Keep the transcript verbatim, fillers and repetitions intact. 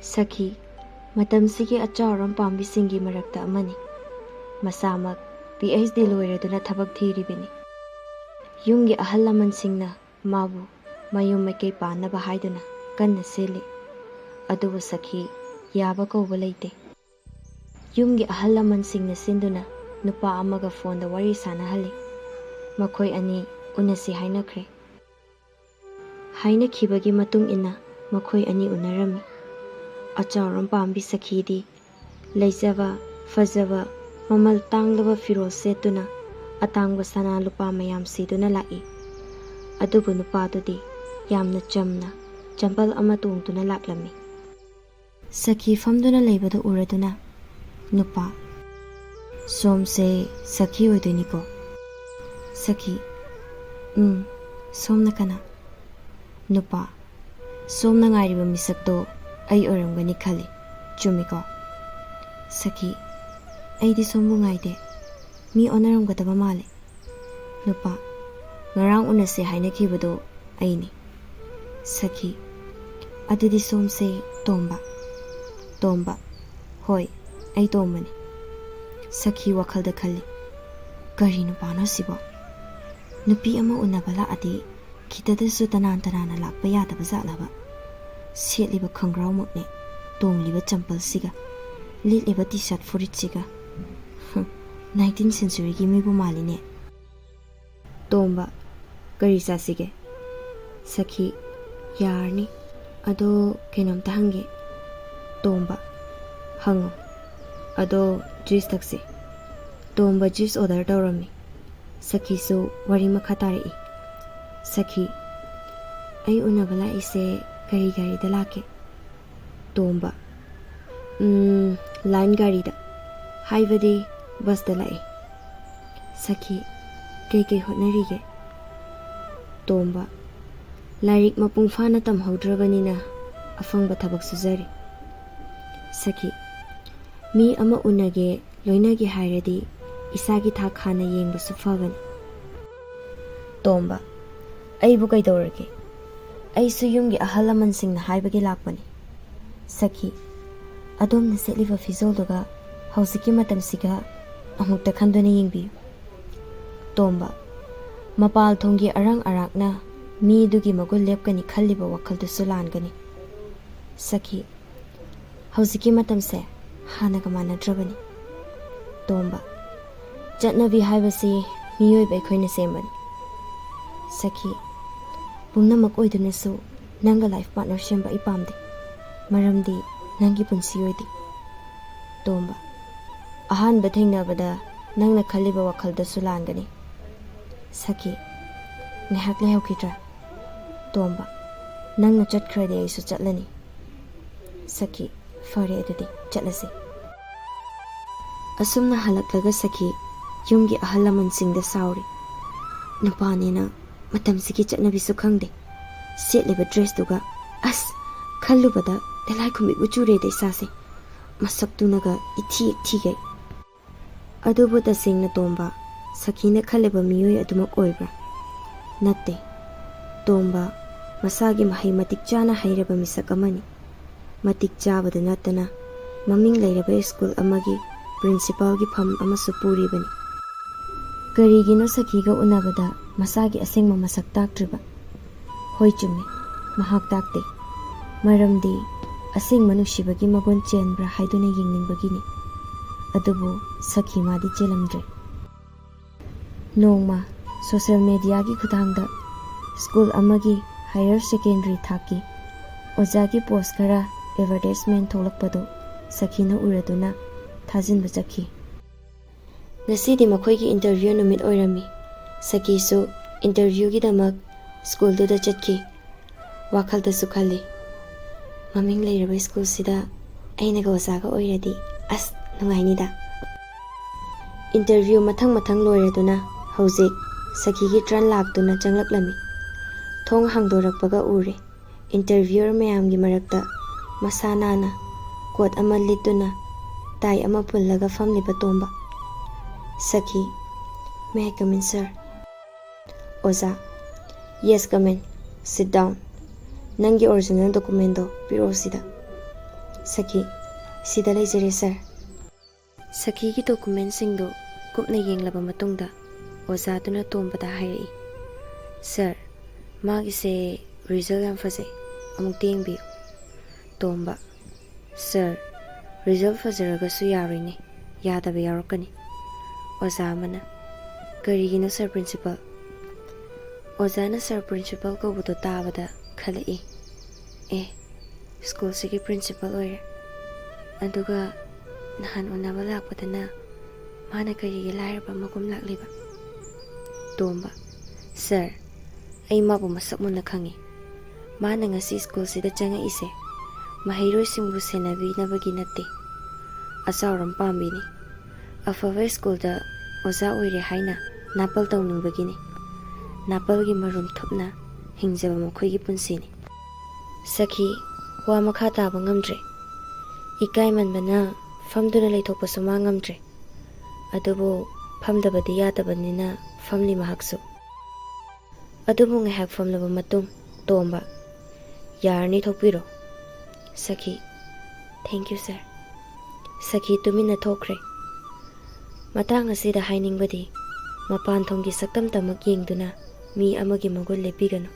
ꯁꯈꯤ, ꯃꯇꯝꯁꯤꯒꯤ ꯑꯆꯥꯎꯔꯝ ꯄꯥꯝꯕꯤꯁꯤꯡꯒꯤ ꯃꯔꯛꯇ ꯑꯃꯅꯤ꯫ ꯃꯁꯥꯃꯛ ꯄꯤ ꯑꯩꯆ ꯗꯤ ꯂꯣꯏꯔꯗꯨꯅ ꯊꯕꯛ ꯊꯤꯔꯤꯕꯅꯤ꯫ ꯌꯨꯝꯒꯤ ꯑꯍꯜ ꯂꯃꯟꯁꯤꯡꯅ ꯃꯥꯕꯨ ꯃꯌꯨꯝ ꯃꯀꯩ ꯄꯥꯟꯅꯕ ꯍꯥꯏꯗꯨꯅ ꯀꯟꯅ ꯁꯤꯜꯂꯤ꯫ ꯑꯗꯨꯕꯨ ꯁꯈꯤ ꯌꯥꯕ ꯀꯧꯕ ꯂꯩꯇꯦ꯫ ꯌꯨꯝꯒꯤ ꯑꯍꯜ ꯂꯃꯟꯁꯤꯡꯅ ꯁꯤꯟꯗꯨꯅ ꯅꯨꯄꯥ ꯑꯃꯒ ꯐꯣꯟꯗ ꯋꯥꯔꯤ ꯁꯥꯟꯅꯍꯜꯂꯤ꯫ ꯃꯈꯣꯏ ꯑꯅꯤ ꯎꯅꯁꯤ ꯍꯥꯏꯅꯈ꯭ꯔꯦ꯫ ꯍꯥꯏꯅꯈꯤꯕꯒꯤ ꯃꯇꯨꯡ ꯏꯟꯅ ꯃꯈꯣꯏ ꯑꯅꯤ ꯎꯅꯔꯝꯃꯤ꯫ ꯑꯆꯥꯎꯔꯝ ꯄꯥꯝꯕꯤ ꯁꯈꯤꯗꯤ ꯂꯩꯖꯕ, ꯐꯖꯕ, ꯃꯃꯜ ꯇꯥꯡꯂꯕ ꯐꯤꯔꯣꯜ ꯁꯦꯠꯇꯨꯅ ꯑꯇꯥꯡꯕ ꯁꯅꯥ ꯂꯨꯄꯥ ꯃꯌꯥꯝ ꯁꯤꯗꯨꯅ ꯂꯥꯛꯏ꯫ ꯑꯗꯨꯕꯨ ꯅꯨꯄꯥꯗꯨꯗꯤ ꯌꯥꯝꯅ ꯆꯝꯅ ꯆꯝꯄꯜ ꯑꯃ ꯇꯣꯡꯗꯨꯅ ꯂꯥꯛꯂꯝꯃꯤ꯫ ꯁꯈꯤ ꯐꯝꯗꯨꯅ ꯂꯩꯕꯗꯨ ꯎꯔꯗꯨꯅ ꯅꯨꯄꯥ, "ꯁꯣꯝꯁꯦ ꯁꯈꯤ ꯑꯣꯏꯗꯣꯏꯅꯤꯀꯣ?" ꯁꯈꯤ, "ꯎꯝ, ꯁꯣꯝꯅ ꯀꯅꯥ?" ꯅꯨꯄꯥ, "ꯁꯣꯝꯅ ꯉꯥꯏꯔꯤꯕ ꯃꯤꯁꯛꯇꯣ ꯑꯩ ꯑꯣꯏꯔꯝꯒꯅꯤ ꯈꯜꯂꯤ, ꯆꯨꯝꯃꯤꯀꯣ?" ꯁꯈꯤ, "ꯑꯩꯗꯤ ꯁꯣꯝꯕꯨ ꯉꯥꯏꯗꯦ꯫ ꯃꯤ ꯑꯣꯟꯅꯔꯝꯒꯗꯕ ꯃꯥꯜꯂꯦ꯫" ꯅꯨꯄꯥ, "ꯉꯔꯥꯡ ꯎꯅꯁꯦ ꯍꯥꯏꯅꯈꯤꯕꯗꯣ ꯑꯩꯅꯤ꯫" ꯁꯈꯤ, "ꯑꯗꯨꯗꯤ ꯁꯣꯝꯁꯦ ꯇꯣꯝꯕ?" ꯇꯣꯝꯕ, "ꯍꯣꯏ, ꯑꯩ ꯇꯣꯝꯕꯅꯤ꯫" ꯁꯈꯤ ꯋꯥꯈꯜꯗ ꯈꯜꯂꯤ, "ꯀꯔꯤ ꯅꯨꯄꯥꯅꯣ ꯁꯤꯕꯣ? ꯅꯨꯄꯤ ꯑꯃ ꯎꯅꯕ ꯂꯥꯛꯑꯗꯤ ꯈꯤꯇꯗꯁꯨ ꯇꯅꯥꯟ ꯇꯅꯥꯟꯅ ꯂꯥꯛꯄ ꯌꯥꯗꯕ ꯖꯥꯠꯂꯕ? ꯁꯦꯠꯂꯤꯕ ꯈꯣꯡꯒ꯭ꯔꯥꯎꯃꯛꯅꯦ, ꯇꯣꯡꯂꯤꯕ ꯆꯝꯄꯜꯁꯤꯒ, ꯂꯤꯠꯂꯤꯕ ꯇꯤ ꯁꯥꯔꯠ ꯐꯨꯔꯤꯠꯁꯤꯒ꯫ ꯍꯨꯝ, ꯅꯥꯏꯟꯇꯤꯟ ꯁꯦꯟꯆꯨꯔꯤꯒꯤ ꯃꯤꯕꯨ ꯃꯥꯜꯂꯤꯅꯦ꯫" ꯇꯣꯝꯕ, "ꯀꯔꯤ ꯆꯥꯁꯤꯒꯦ?" ꯁꯈꯤ, "ꯌꯥꯔꯅꯤ꯫ ꯑꯗꯣ ꯀꯩꯅꯣꯝꯇ ꯍꯪꯒꯦ꯫" ꯇꯣꯝꯕ, "ꯍꯪꯉꯣ꯫ ꯑꯗꯣ ꯖꯨꯏꯁ ꯊꯛꯁꯤ꯫" ꯇꯣꯝꯕ ꯖꯨꯏꯁ ꯑꯣꯔꯗꯔ ꯇꯧꯔꯝꯃꯤ꯫ ꯁꯈꯤꯁꯨ ꯋꯥꯔꯤ ꯃꯈꯥ ꯇꯥꯔꯛꯏ꯫ ꯁꯈꯤ, "ꯑꯩ ꯎꯅꯕ ꯂꯥꯛꯏꯁꯦ ꯀꯔꯤ ꯒꯥꯔꯤꯗ ꯂꯥꯛꯀꯦ?" ꯇꯣꯝꯕ, "ꯎꯝ, ꯂꯥꯏꯟ ꯒꯥꯔꯤꯗ, ꯍꯥꯏꯕꯗꯤ ꯕꯁꯇ ꯂꯥꯛꯏ꯫" ꯁꯈꯤ, "ꯀꯩꯀꯩ ꯍꯣꯠꯅꯔꯤꯒꯦ?" ꯇꯣꯝꯕ, "ꯂꯥꯏꯔꯤꯛ ꯃꯄꯨꯡ ꯐꯥꯅ ꯇꯝꯍꯧꯗ꯭ꯔꯕꯅꯤꯅ ꯑꯐꯪꯕ ꯊꯕꯛ ꯁꯨꯖꯔꯤ꯫" ꯁꯈꯤ, "ꯃꯤ ꯑꯃ ꯎꯅꯒꯦ, ꯂꯣꯏꯅꯒꯦ ꯍꯥꯏꯔꯗꯤ ꯏꯁꯥꯒꯤ ꯊꯥꯛ ꯍꯥꯟꯅ ꯌꯦꯡꯕꯁꯨ ꯐꯕꯅꯤ꯫" ꯇꯣꯝꯕ, "ꯑꯩꯕꯨ ꯀꯩꯗꯧꯔꯒꯦ? ꯑꯩꯁꯨ ꯌꯨꯝꯒꯤ ꯑꯍꯜ ꯂꯃꯟꯁꯤꯡꯅ ꯍꯥꯏꯕꯒꯤ ꯂꯥꯛꯄꯅꯤ꯫ ꯁꯈꯤ, ꯑꯗꯣꯝꯅ ꯁꯦꯠꯂꯤꯕ ꯐꯤꯖꯣꯜꯗꯨꯒ ꯍꯧꯖꯤꯛꯀꯤ ꯃꯇꯝꯁꯤꯒ ꯑꯃꯨꯛꯇ ꯈꯟꯗꯨꯅ ꯌꯦꯡꯕꯤꯌꯨ꯫ ꯇꯣꯝꯕ, ꯃꯄꯥꯜ ꯊꯣꯡꯒꯤ ꯑꯔꯪ ꯑꯔꯥꯛꯅ ꯃꯤꯗꯨꯒꯤ ꯃꯒꯨꯟ ꯂꯦꯞꯀꯅꯤ ꯈꯜꯂꯤꯕ ꯋꯥꯈꯜꯗꯨꯁꯨ ꯂꯥꯟꯒꯅꯤ꯫ ꯁꯈꯤ, ꯍꯧꯖꯤꯛꯀꯤ ꯃꯇꯝꯁꯦ ꯍꯥꯟꯅꯒ ꯃꯥꯟꯅꯗ꯭ꯔꯕꯅꯤ꯫ ꯇꯣꯝꯕ, ꯆꯠꯅꯕꯤ ꯍꯥꯏꯕꯁꯤ ꯃꯤꯑꯣꯏꯕ ꯑꯩꯈꯣꯏꯅ ꯁꯦꯝꯕꯅꯤ꯫ ꯁꯈꯤ, ꯄꯨꯝꯅꯃꯛ ꯑꯣꯏꯗꯨꯅꯁꯨ ꯅꯪꯒ ꯂꯥꯏꯐ ꯄꯥꯔꯠꯅꯔ ꯁꯦꯝꯕ ꯑꯩ ꯄꯥꯝꯗꯦ꯫ ꯃꯔꯝꯗꯤ ꯅꯪꯒꯤ ꯄꯨꯟꯁꯤ ꯑꯣꯏꯗꯦ꯫ ꯇꯣꯝꯕ, ꯑꯍꯥꯟꯕ ꯊꯦꯡꯅꯕꯗ ꯅꯪꯅ ꯈꯜꯂꯤꯕ ꯋꯥꯈꯜꯗꯁꯨ ꯂꯥꯟꯒꯅꯤ꯫ ꯁꯈꯤ, ꯉꯥꯏꯍꯥꯛ ꯂꯩꯍꯧꯈꯤꯗ꯭ꯔꯥ? ꯇꯣꯝꯕ, ꯅꯪꯅ ꯆꯠꯈ꯭ꯔꯗꯤ ꯑꯩꯁꯨ ꯆꯠꯂꯅꯤ꯫ ꯁꯈꯤ, ꯐꯔꯦ ꯑꯗꯨꯗꯤ ꯆꯠꯂꯁꯤ꯫ ꯑꯁꯨꯝꯅ ꯍꯜꯂꯛꯂꯒ ꯁꯈꯤ ꯌꯨꯝꯒꯤ ꯑꯍꯜ ꯂꯃꯟꯁꯤꯡꯗ ꯁꯥꯎꯔꯤ꯫ ꯅꯨꯄꯥꯅꯦꯅ ꯃꯇꯝꯁꯤꯒꯤ ꯆꯠꯅꯕꯤꯁꯨ ꯈꯪꯗꯦ꯫ ꯁꯦꯠꯂꯤꯕ ꯗ꯭ꯔꯦꯁꯇꯨꯒ ꯑꯁ ꯈꯜꯂꯨꯕꯗ ꯇꯤꯜꯍꯥꯏꯈꯨꯝꯕꯤꯕꯨ ꯆꯨꯔꯦꯗ ꯏꯁꯥꯁꯦ꯫ ꯃꯁꯛꯇꯨꯅꯒ ꯏꯊꯤ ꯏꯊꯤꯒꯩ꯫ ꯑꯗꯨꯕꯨ ꯇꯁꯦꯡꯅ ꯇꯣꯝꯕ ꯁꯈꯤꯅ ꯈꯜꯂꯤꯕ ꯃꯤꯑꯣꯏ ꯑꯗꯨꯃꯛ ꯑꯣꯏꯕ꯭ꯔꯥ? ꯅꯠꯇꯦ꯫ ꯇꯣꯝꯕ ꯃꯁꯥꯒꯤ ꯃꯍꯩ ꯃꯇꯤꯛ ꯆꯥꯅ ꯍꯩꯔꯕ ꯃꯤꯁꯛ ꯑꯃꯅꯤ꯫ ꯃꯇꯤꯛ ꯆꯥꯕꯗ ꯅꯠꯇꯅ ꯃꯃꯤꯡ ꯂꯩꯔꯕ ꯁ꯭ꯀꯨꯜ ꯑꯃꯒꯤ ꯄ꯭ꯔꯤꯟꯁꯤꯄꯥꯜꯒꯤ ꯐꯝ ꯑꯃꯁꯨ ꯄꯨꯔꯤꯕꯅꯤ꯫ ꯀꯔꯤꯒꯤꯅꯣ ꯁꯈꯤꯒ ꯎꯅꯕꯗ ꯃꯁꯥꯒꯤ ꯑꯁꯦꯡꯕ ꯃꯁꯛ ꯇꯥꯛꯇ꯭ꯔꯤꯕ? ꯍꯣꯏ, ꯆꯨꯝꯃꯤ, ꯃꯍꯥꯛ ꯇꯥꯛꯇꯦ꯫ ꯃꯔꯝꯗꯤ ꯑꯁꯦꯡꯕ ꯅꯨꯡꯁꯤꯕꯒꯤ ꯃꯒꯨꯟ ꯆꯦꯟꯕ꯭ꯔꯥ ꯍꯥꯏꯗꯨꯅ ꯌꯦꯡꯅꯤꯡꯕꯒꯤꯅꯤ꯫ ꯑꯗꯨꯕꯨ ꯁꯈꯤ ꯃꯥꯗꯤ ꯆꯦꯜꯂꯝꯗ꯭ꯔꯦ꯫ ꯅꯣꯡꯃ ꯁꯣꯁꯦꯜ ꯃꯦꯗꯤꯌꯥꯒꯤ ꯈꯨꯠꯊꯥꯡꯗ ꯁ꯭ꯀꯨꯜ ꯑꯃꯒꯤ ꯍꯥꯌꯔ ꯁꯦꯀꯦꯟꯗꯔꯤ ꯊꯥꯛꯀꯤ ꯑꯣꯖꯥꯒꯤ ꯄꯣꯁ ꯈꯔ ꯑꯦꯗꯚꯔꯇꯥꯏꯖꯃꯦꯟ ꯊꯣꯛꯂꯛꯄꯗꯨ ꯁꯈꯤꯅ ꯎꯔꯗꯨꯅ ꯊꯥꯖꯤꯟꯕ ꯆꯠꯈꯤ꯫ ꯉꯁꯤꯗꯤ ꯃꯈꯣꯏꯒꯤ ꯏꯟꯇꯔꯚ꯭ꯌꯨ ꯅꯨꯃꯤꯠ ꯑꯣꯏꯔꯝꯃꯤ꯫ ꯁꯈꯤꯁꯨ ꯏꯟꯇꯔꯚ꯭ꯌꯨꯒꯤꯗꯃꯛ ꯁ꯭ꯀꯨꯜꯗꯨꯗ ꯆꯠꯈꯤ꯫ ꯋꯥꯈꯜꯗꯁꯨ ꯈꯜꯂꯤ, ꯃꯃꯤꯡ ꯂꯩꯔꯕ ꯁ꯭ꯀꯨꯜꯁꯤꯗ ꯑꯩꯅꯒ ꯑꯣꯖꯥꯒ ꯑꯣꯏꯔꯗꯤ ꯑꯁ ꯅꯨꯡꯉꯥꯏꯅꯤꯗ꯫ ꯏꯟꯇꯔꯚ꯭ꯌꯨ ꯃꯊꯪ ꯃꯊꯪ ꯂꯣꯏꯔꯗꯨꯅ ꯍꯧꯖꯤꯛ ꯁꯈꯤꯒꯤ ꯇꯔꯟ ꯂꯥꯛꯇꯨꯅ ꯆꯪꯂꯛꯂꯝꯃꯤ꯫ ꯊꯣꯡ ꯍꯥꯡꯗꯣꯔꯛꯄꯒ ꯎꯔꯦ ꯏꯟꯇꯔꯚ꯭ꯌꯨꯋꯔ ꯃꯌꯥꯝꯒꯤ ꯃꯔꯛꯇ ꯃꯁꯥ ꯅꯥꯟꯅ ꯀꯣꯠ ꯑꯃ ꯂꯤꯠꯇꯨꯅ ꯇꯥꯏ ꯑꯃ ꯄꯨꯜꯂꯒ ꯐꯝꯂꯤꯕ ꯇꯣꯝꯕ꯫ ꯁꯈꯤ, "May I come in, sir?" ꯑꯣꯖꯥ, "Yes, come in. Sit down. ꯅꯪꯒꯤ ꯑꯣꯔꯤꯖꯤꯅꯦꯜ ꯗꯣꯀꯨꯃꯦꯟꯗꯣ ꯄꯤꯔꯛꯑꯣ ꯁꯤꯗ꯫" ꯁꯈꯤ, ꯁꯤꯗ ꯂꯩꯖꯔꯦ, ꯁꯥꯔ꯫ ꯁꯈꯤꯒꯤ ꯗꯣꯀꯨꯃꯦꯟꯁꯤꯡꯗꯨ ꯀꯨꯞꯅ ꯌꯦꯡꯂꯕ ꯃꯇꯨꯡꯗ ꯑꯣꯖꯥꯗꯨꯅ ꯇꯣꯝꯕꯗ ꯍꯥꯏꯔꯛꯏ, "ꯁꯥꯔ, ꯃꯥꯒꯤꯁꯦ ꯔꯤꯖꯜ ꯌꯥꯝ ꯐꯖꯩ, ꯑꯃꯨꯛꯇ ꯌꯦꯡꯕꯤꯌꯨ꯫" ꯇꯣꯝꯕ, "ꯁꯥꯔ, ꯔꯤꯖꯜ ꯐꯖꯔꯒꯁꯨ ꯌꯥꯔꯣꯏꯅꯦ, ꯌꯥꯗꯕ ꯌꯥꯎꯔꯛꯀꯅꯤ꯫" ꯑꯣꯖꯥ ꯑꯃꯅ, "ꯀꯔꯤꯒꯤꯅꯣ ꯁꯥꯔ ꯄ꯭ꯔꯤꯟꯁꯤꯄꯜ?" ꯑꯣꯖꯥꯅ ꯁꯥꯔ ꯄ꯭ꯔꯤꯟꯁꯤꯄꯜ ꯀꯧꯕꯗꯣ ꯇꯥꯕꯗ ꯈꯜꯂꯛꯏ, "ꯑꯦ, ꯁ꯭ꯀꯨꯜꯁꯤꯒꯤ ꯄ꯭ꯔꯤꯟꯁꯤꯄꯜ ꯑꯣꯏꯔꯦ꯫ ꯑꯗꯨꯒ ꯅꯍꯥꯟ ꯎꯅꯕ ꯂꯥꯛꯄꯗꯅ ꯃꯥꯅ ꯀꯔꯤꯒꯤ ꯂꯥꯏꯔꯕ ꯃꯒꯨꯝ ꯂꯥꯛꯂꯤꯕ?" ꯇꯣꯝꯕ, "ꯁꯥꯔ, ꯑꯩ ꯃꯥꯕꯨ ꯃꯁꯛ ꯃꯨꯟꯅ ꯈꯪꯏ꯫ ꯃꯥꯅ ꯉꯁꯤ ꯁ꯭ꯀꯨꯜꯁꯤꯗ ꯆꯪꯉꯛꯏꯁꯦ ꯃꯍꯩꯔꯣꯏꯁꯤꯡꯕꯨ ꯁꯦꯟꯅꯕꯤꯅꯕꯒꯤ ꯅꯠꯇꯦ꯫ ꯑꯆꯥꯎꯔꯝ ꯄꯥꯝꯕꯤꯅꯤ꯫ ꯑꯐꯕ ꯁ꯭ꯀꯨꯜꯗ ꯑꯣꯖꯥ ꯑꯣꯏꯔꯦ ꯍꯥꯏꯅ ꯅꯥꯄꯜ ꯇꯧꯅꯤꯡꯕꯒꯤꯅꯤ꯫ ꯅꯥꯄꯜꯒꯤ ꯃꯔꯨꯝ ꯊꯨꯞꯅ ꯍꯤꯡꯖꯕ ꯃꯈꯣꯏꯒꯤ ꯄꯨꯟꯁꯤꯅꯤ꯫" ꯁꯈꯤ ꯋꯥ ꯃꯈꯥ ꯇꯥꯕ ꯉꯝꯗ꯭ꯔꯦ꯫ ꯏꯀꯥꯏꯃꯟꯕꯅ ꯐꯝꯗꯨꯅ ꯂꯩꯊꯣꯛꯄꯁꯨ ꯃꯥ ꯉꯝꯗ꯭ꯔꯦ꯫ ꯑꯗꯨꯕꯨ ꯐꯝꯗꯕꯗꯤ ꯌꯥꯗꯕꯅꯤꯅ ꯐꯝꯂꯤ ꯃꯍꯥꯛꯁꯨ꯫ ꯑꯗꯨꯕꯨ ꯉꯥꯏꯍꯥꯛ ꯐꯝꯂꯕ ꯃꯇꯨꯡ, ꯇꯣꯝꯕ, "ꯌꯥꯔꯅꯤ, ꯊꯣꯛꯄꯤꯔꯣ꯫" ꯁꯈꯤ, "Thank you, sir꯫" ꯁꯈꯤ ꯇꯨꯃꯤꯟꯅ ꯊꯣꯛꯈ꯭ꯔꯦ꯫ ꯃꯇꯥꯡ ꯑꯁꯤꯗ ꯍꯥꯏꯅꯤꯡꯕꯗꯤ, ꯃꯄꯥꯟ ꯊꯣꯡꯒꯤ ꯁꯛꯇꯝꯇꯃꯛ ꯌꯦꯡꯗꯨꯅ ꯃꯤ ꯑꯃꯒꯤ ꯃꯒꯨꯟ ꯂꯦꯞꯄꯤꯒꯅꯨ꯫